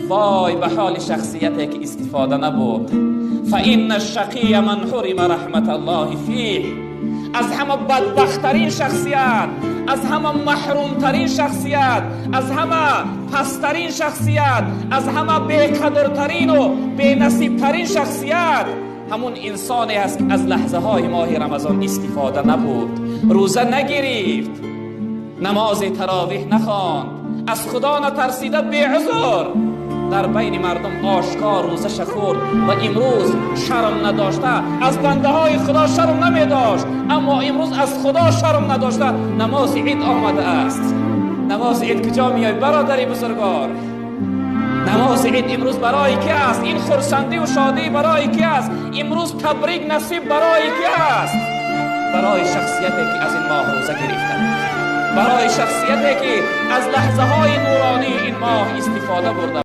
Вой ба ҳоли шахсияте ки истифода набурд. فإن الشقي من حرم رحمة الله فيه. Аз ҳама бадбахттарин шахсият, аз ҳама маҳрумтарин шахсият, аз ҳама пасттарин шахсият, аз ҳама беқадртарину бенасибтарин шахсият ҳамун инсоне аст, ки аз лаҳзаҳои моҳи Рамазон истифода набурд, рӯза нагирифт, намози таровеҳ нахонд, аз Худо натарсида, беузр дар байни мардум ошкор рӯзаша хӯрд ва имрӯз шарм надошта, аз бандаҳои Худо шарм намедошт, аммо имрӯз аз Худо шарм надошта намози ид омадааст. Намози ид куҷо меой, бародари бузургвор? Намози ид имрӯз барои ки аст? Ин хурсандию шодӣ барои ки аст? Имрӯз табрик насиб барои ки аст? Барои шахсияте ки аз ин моҳ рӯза гирифта буд, барои шахсияте ки аз лаҳзаҳои нуронии ин моҳ истифода бурда.